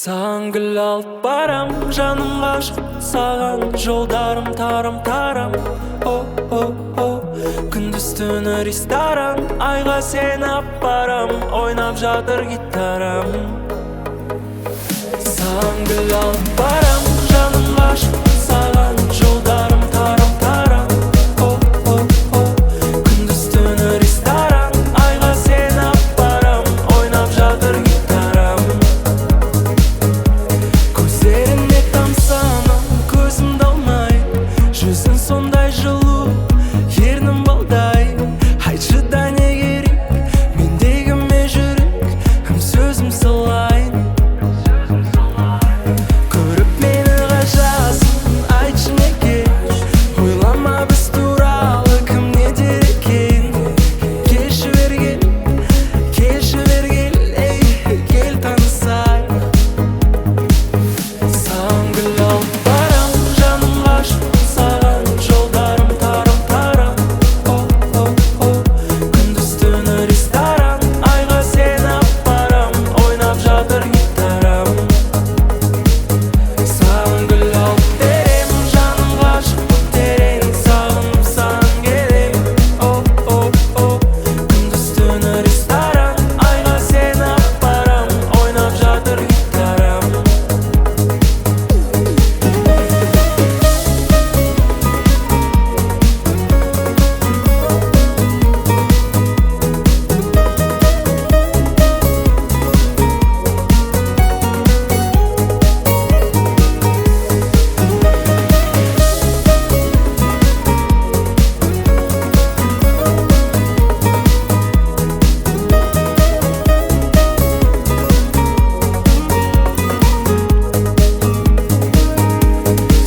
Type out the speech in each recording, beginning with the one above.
Саған гүл алып барам, жаным ғашық саған, жолдарым тарам-тарам. О-о-о, күндіз түні ресторан, айға сені апарам, ойнап жатыр гитарам. Саған гүл алып барам, жаным ғашық саған, жолдарым тарам-тарам. О-о-о, күндіз түні ресторан, айға сені апарам, ойнап жатыр гитарам. Көздеріңе тамсанам, көзімді алмай, жүзің сондай жылу, ернің балдай. Айтшы да не керек, мендегіме жүрек, сөзім сылайын. Көріп мені қашасың, айтшы неге, ойлама біз туралы кім не дер екен. Келші бері кел, келші бері кел, ей, кел танысайық. Саған гүл алып барам, жаным ғашық саған, жолдарым тарам-тарам. О-о-о, күндіз түні ресторан, айға сені апарам, ойнап жатыр гитарам. Саған гүл алып берем, жаным ғашық терең, сағынып саған келем. О-о-о, күндіз түні ресторан, айға сені апарам, ойнап жатыр гитарам.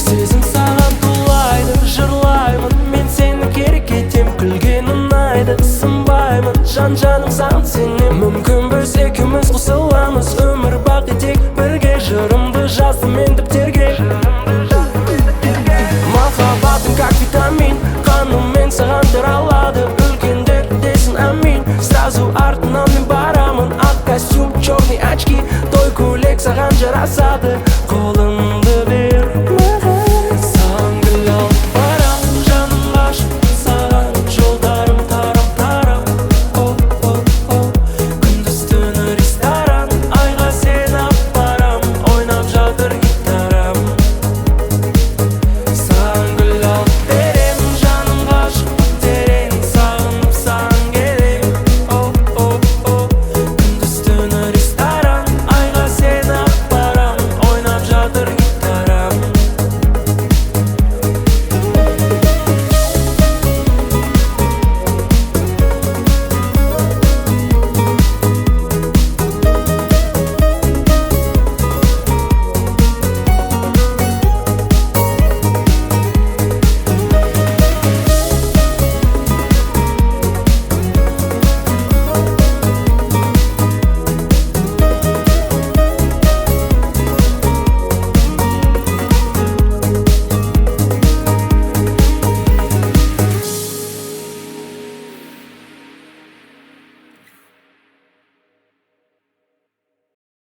Сезім саған тулайды, жырлаймын, мен сені керек етем, күлген ұнайды, сынбаймын, жан-жаным саған сенем. Мүмкін біз екеуміз қосыламыз, өмір бақи тек бірге, жырымды жаздым мен дәптерге. Махаббатың как витамин, қаныммен саған таралады, үлкендер десін әмин. Сразу артынан мен барамын, ақ костюм, черный очки, той көйлек саған жарасады. Қолың